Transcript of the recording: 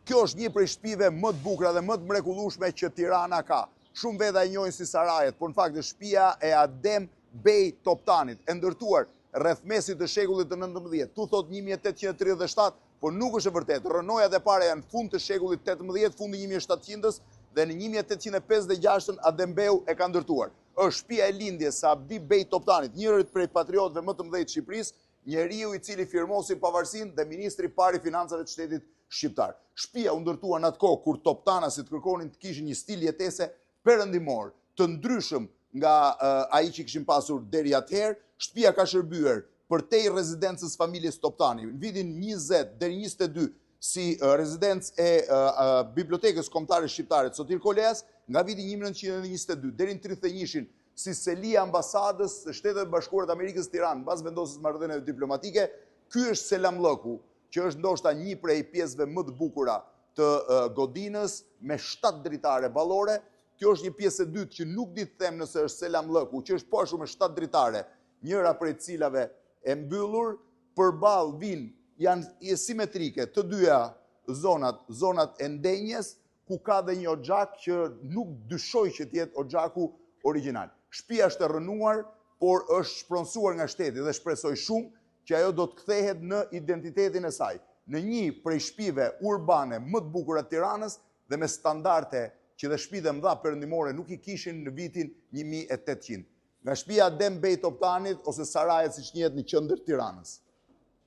Kjo është një prej shtëpive më të bukura dhe më të mrekullueshme që Tirana ka. Shumë veta e njohin si Sarajet, por në fakt është shtëpia e Adem Bej Toptanit, e ndërtuar rreth mesit të shekullit të 19. Tu thotë 1837, por nuk është e vërtetë. Rrënojat e para janë fund të shekullit 18, fundi 1700-s dhe në 1856 Adem Beu e ka ndërtuar. Është shtëpia e lindjes së Abdi Bej Toptanit, njërit prej patriotëve më të mëdhenj të Shqipërisë, njeriu i cili firmosi pavarësinë dhe ministri i parë i financave të shtetit shqiptar. Shtëpia u ndërtua në atë kohë kur toptanasit kërkonin të kishin një stil jetese perëndimor, të ndryshëm nga ai që kishin pasur deri atëherë. Shtëpia ka shërbyer përtej rezidencës familjes Toptani në vitin 20 deri 22 si rezidencë e Bibliotekës Kombëtare Shqiptare të Sotir Koleas, nga viti 1922 deri në 31-shin si seli e ambasadës së Shteteve të Bashkuara të Amerikës në Tiranë, mbas vendosjes së marrëdhënieve diplomatike, ky është selamllëku, që është ndoshta një prej pjesëve më të bukura të godinës me 7 dritare ballore. Kjo është një pjesë e dytë që nuk di të them nëse është selamllëku, që është po ashtu me 7 dritare, njëra prej të cilave e mbyllur, përballë vijnë janë simetrike të dyja zonat, zonat e ndenjes, ku ka dhe një oxhak që nuk dyshoj që të jetë oxhaku origjinal. Shtëpia është e rrënuar, por është shpronësuar nga shteti dhe shpresoj shumë që ajo do të kthehet në identitetin e saj, në një prej shtëpive urbane më të bukura të Tiranës dhe me standarde që dhe shtëpitë e mëdha perëndimore nuk i kishin në vitin 1800. Nga shtëpia Adem Bej Toptanit ose Sarajet siç njihet në qendër të Tiranës.